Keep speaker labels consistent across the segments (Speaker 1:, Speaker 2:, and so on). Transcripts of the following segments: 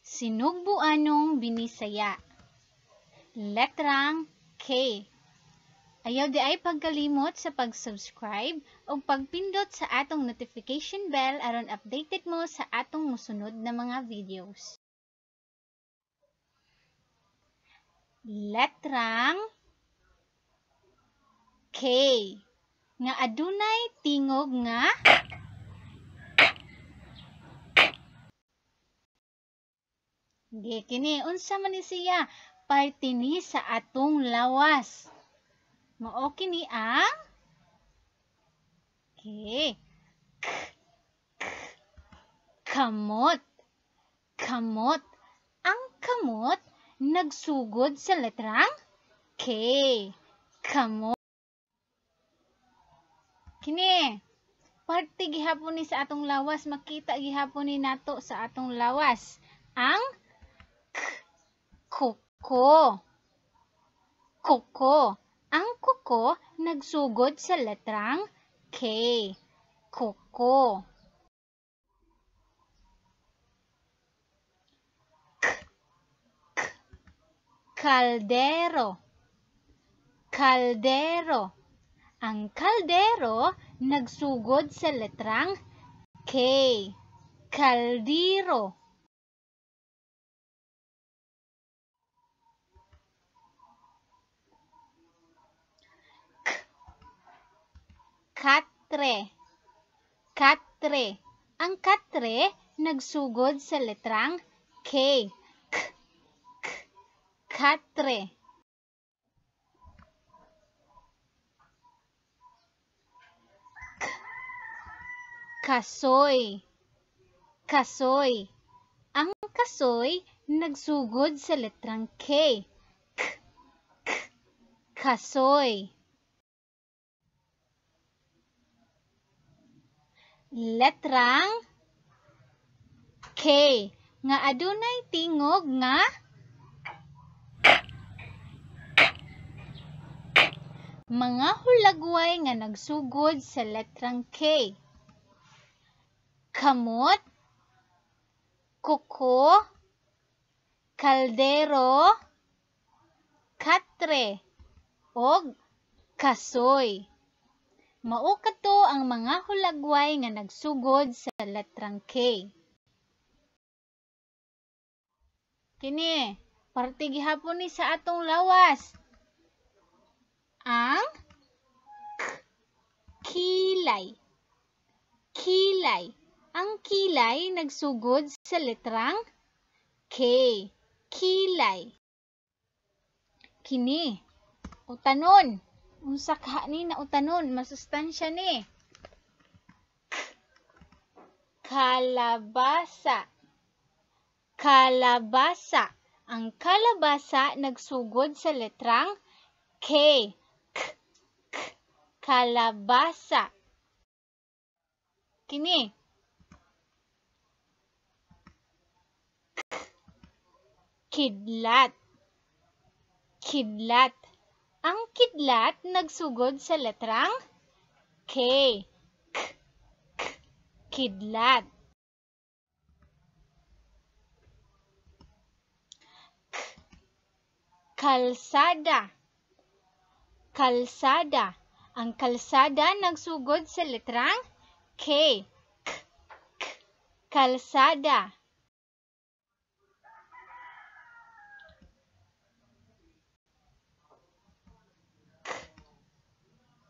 Speaker 1: Sinugbuanong Binisaya. Letrang K. Ayaw di ay pagkalimot sa pag-subscribe o pagpindot sa atong notification bell aron updated mo sa atong mosunod na mga videos. Letrang K nga adunay tingog nga kini unsa man ni siya, parte ni sa atong lawas. Mao kini ang K. K, K, kamot. Kamot. Ang kamot nagsugod sa letrang K. Kamot. Kini parte gihapon ni sa atong lawas, makita gihapon ni nato sa atong lawas ang K, kuko. Kuko. Ang kuko nagsugod sa letrang K. Kuko. K, K, kaldero. Kaldero. Ang kaldero nagsugod sa letrang K. Kaldero. Katre. Katre. Ang katre nagsugod sa letrang K. K, K, katre. K, kasoy. Kasoy. Ang kasoy nagsugod sa letrang K. K, K, kasoy. Letrang K nga adunay tingog nga mga hulagway nga nagsugod sa letrang K. Kamot, kuko, kaldero, katre, og kasoy. Mao kadto ang mga hulagway nga nagsugod sa letrang K. Kini, parte gihapon ni sa atong lawas. Ang K, kilay. Kilay. Ang kilay nagsugod sa letrang K. Kilay. Kini, utanon. Unsa ka ni na utanon, masustansya ni. K, kalabasa. Kalabasa. Ang kalabasa nagsugod sa letrang K. K, K, kalabasa. Kini. K, kidlat. Kidlat. Ang kidlat nagsugod sa letrang K. K, K, kidlat. K, kalsada. Kalsada. Ang kalsada nagsugod sa letrang K. K, K, kalsada.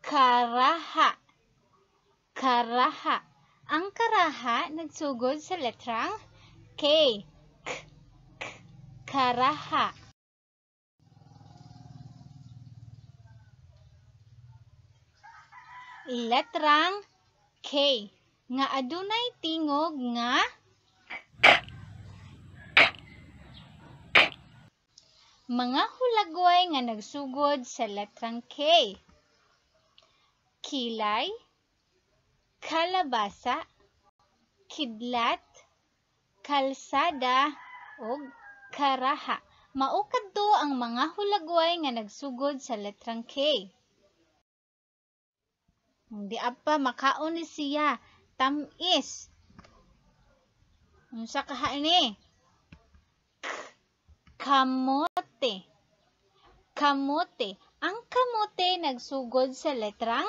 Speaker 1: Karaha. Karaha. Ang karaha nagsugod sa letrang K. K, K, karaha. Letrang K nga adunay tingog nga mga hulagway nga nagsugod sa letrang K. Kilay, kalabasa, kidlat, kalsada, ug karaha. Mao kadto ang mga hulagway nga nagsugod sa letrang K. Di apa makaon ni siya tamis. Unsa kaha ni? Kamote. Kamote. Ang kamote nagsugod sa letrang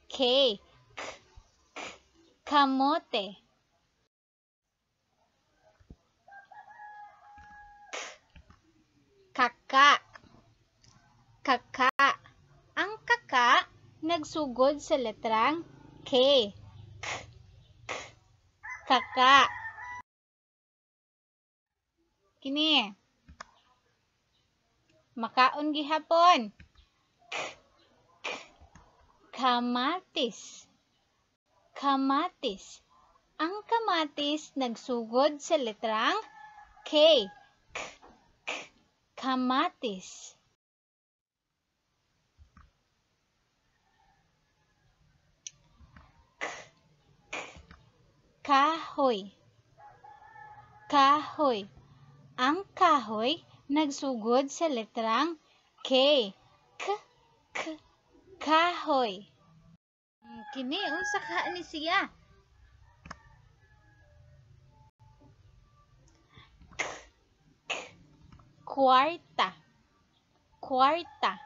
Speaker 1: K. K, K, kamote. K, kaka. Kaka. Ang kaka nagsugod sa letrang K. K, K, kaka. Kini. Makaon gihapon. K, K, kamatis. Kamatis. Ang kamatis nagsugod sa letrang K. K, K, kamatis. K, K, kahoy. Kahoy. Ang kahoy nagsugod sa letrang K. K, K, kahoy. Kini unsa ka ni siya? K, K, kwarta. Kwarta.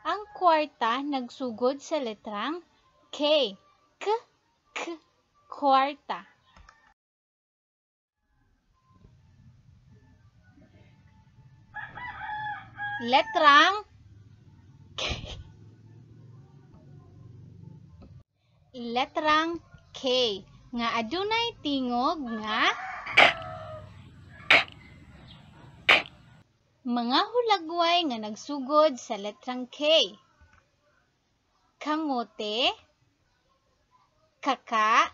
Speaker 1: Ang kwarta nagsugod sa letrang K. K, K, kwarta. Letrang K. Letrang K nga adunay tingog nga mga hulagway nga nagsugod sa letrang K. Kamote, kaka,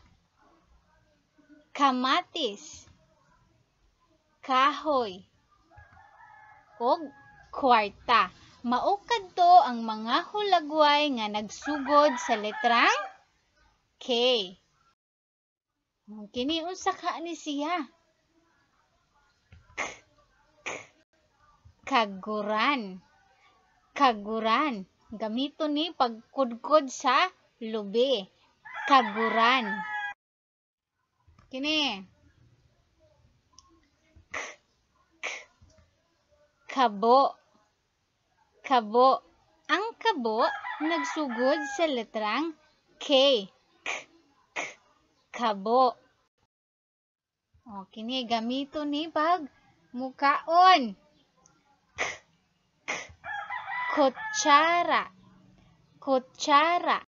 Speaker 1: kamatis, kahoy, ug kwarta. Mao kadto ang mga hulagway nga nagsugod sa letrang K. Kini unsa ka ni siya? K, K, kaguran. Kaguran. Gamito ni pagkudkod sa lubi. Kaguran. Kini. K, K, kabo. Kabo. Ang kabo nagsugod sa letrang K. K, K, kabo. O, kini gamito ni pag mukaon. K, K, kutsara. Kutsara.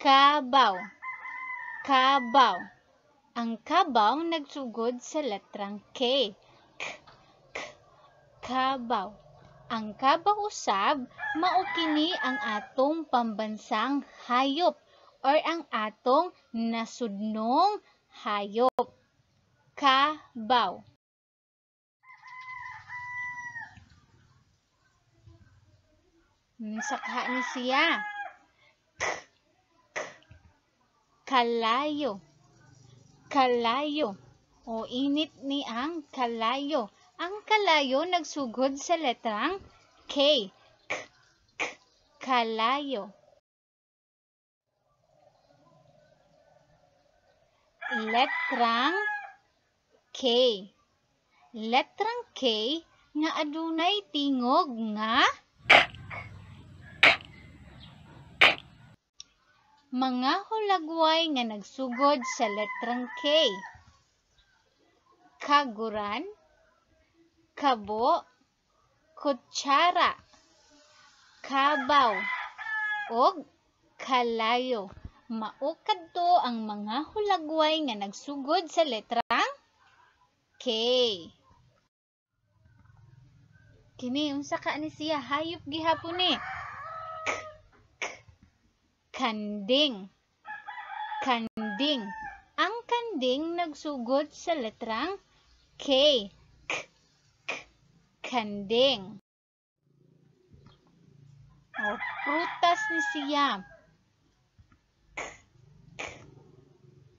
Speaker 1: Kabaw. Kabaw. Ang kabaw nagsugod sa letrang K. K, K, kabaw. Ang kabaw usab mao kini ang atong pambansang hayop or ang atong nasudnong hayop. Kabaw. Sakha ni siya. Kalayo. Kalayo. O init ni ang kalayo. Ang kalayo nagsugod sa letrang K. K, K, kalayo. Letrang K. Letrang K nga adunay tingog nga mga hulagway nga nagsugod sa letrang K. Kaguran, kabo, kutsara, kabaw, ug kalayo. Mao kadto ang mga hulagway nga nagsugod sa letrang K. Kini unsa ka ni siya? Hayop gihapon ni. K, K, kanding. Kanding. Ang kanding nagsugod sa letrang K. K, K, kanding. O, prutas ni siya. K, K,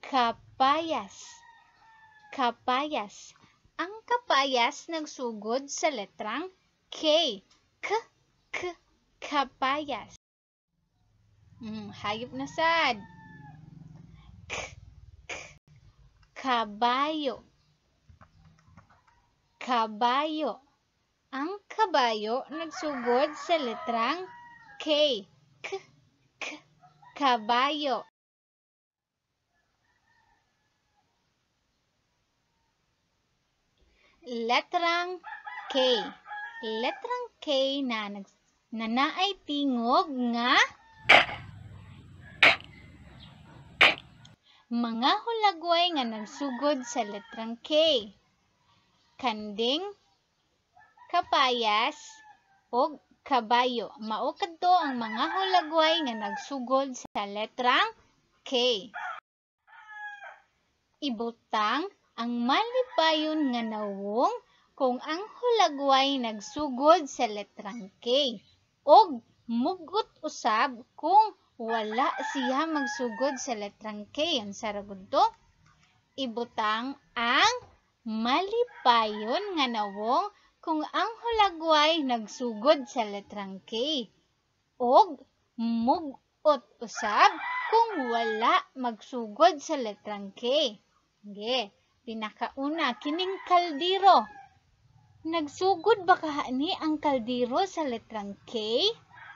Speaker 1: kapayas. Kapayas. Ang kapayas nagsugod sa letrang K. K, K, Kapayas. Hayop na sad. K, k, kabayo. Kabayo. Ang kabayo nagsugod sa letrang K. K, k, kabayo. Letrang K. Letrang K na naay tingog nga mga hulagway nga nagsugod sa letrang K. Kanding, kapayas, ug kabayo. Mao kadto ang mga hulagway nga nagsugod sa letrang K. Ibutang ang malipayon nga nawong kung ang hulagway nagsugod sa letrang K ug mugot usab kung wala siya magsugod sa letrang K. Unsa ra gud to? Ibutang ang malipayon nga nawong kung ang hulagway nagsugod sa letrang K ug mugot usab kung wala magsugod sa letrang K. Ge, pinakauna kining kaldero. Nagsugod ba kaha ni ang kaldero sa letrang K?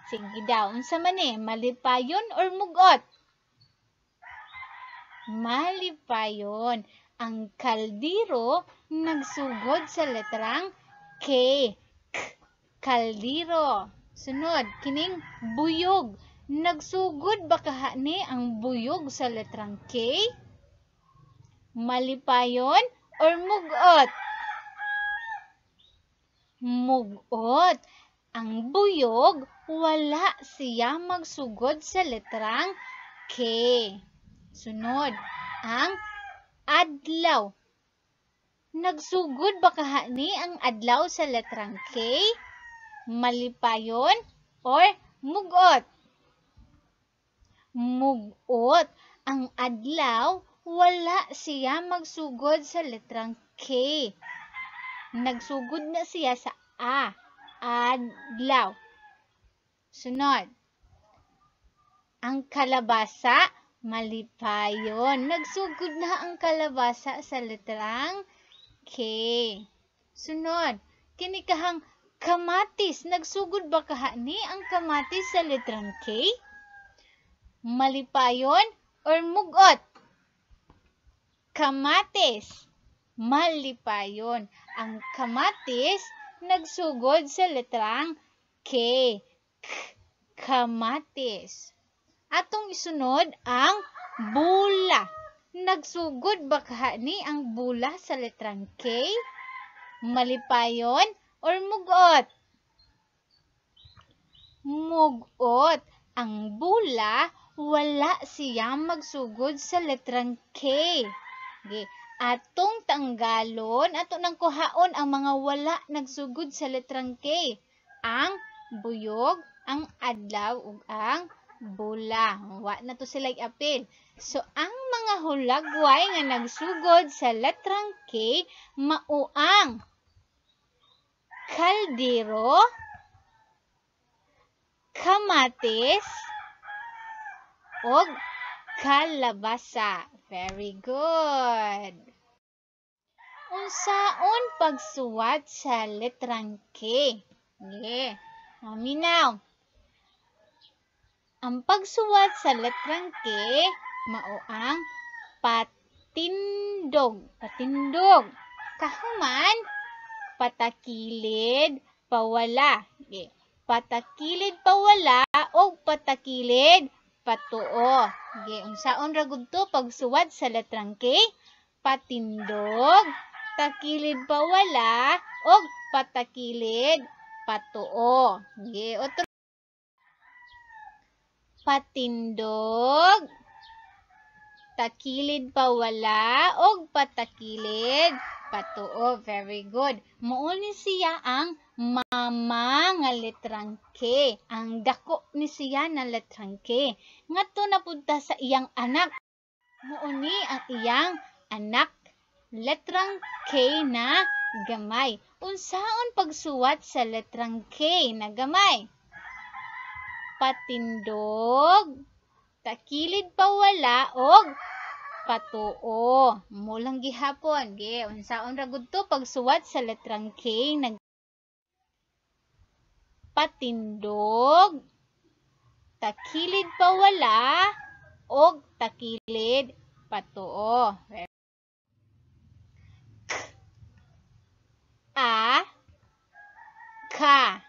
Speaker 1: Sige daw, unsa man ni, malipayon or mugot? Malipayon. Ang kaldero nagsugod sa letrang K. K, kaldero. Sunod, kining buyog. Nagsugod ba kaha ni ang buyog sa letrang K? Malipayon or mugot? Mugot. Ang buyog, wala siya magsugod sa letrang K. Sunod, ang adlaw. Nagsugod ba kaha ni ang adlaw sa letrang K? Malipayon or mugot? Mugot. Ang adlaw, wala siya magsugod sa letrang K. Nagsugod na siya sa A. Adlaw. Sunod, ang kalabasa, malipayon. Nagsugod na ang kalabasa sa letrang K. Sunod, kini kahang kamatis. Nagsugod ba kaha ni ang kamatis sa letrang K? Malipayon or mugot? Kamatis, malipayon. Ang kamatis nagsugod sa letrang K. K, kamatis. Atong isunod ang bula. Nagsugod ba kaha ni ang bula sa letrang K? Malipayon or mugot? Mugot. Ang bula, wala siya magsugod sa letrang K. Okay. Atong tanggalon, ato nang kuhaon ang mga wala nagsugod sa letrang K. Ang buyog, ang adlaw, ug ang bula. Wa na to sila apil. So, ang mga hulagway nga nagsugod sa letrang K, mao ang kaldero, kamatis, ug kalabasa. Very good. Unsaon pagsuwat sa letrang K? Yeah. Maminaw. Ang pagsuwat sa letrang K mao ang patindog. Patindog. Kahuman, patakilid, pawala. Yeah. Patakilid, pawala o patakilid, patuo. Okay, unsaon ra gud to pagsuwat sa letrang K? Patindog, takilid pawala og patakilid patuo. Okay, otro. Patindog, takilid pawala og patakilid patuo. Very good. Mao ni siya ang mama nga letrang K. Ang dako ni siya na letrang K. Ngadto na pud ta sa iyang anak. Mao ni ang iyang anak, letrang K na gamay. Unsaon pagsuwat sa letrang K na gamay? Patindog, takilid pawala og patuo. Mao lang gihapon. Ge, unsaon ra gud to pagsuwat sa letrang K? Nag patindog, takilid pawala og takilid patuo. K, A, Ka,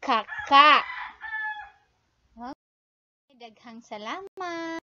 Speaker 1: kaka. Okay, daghang salamat.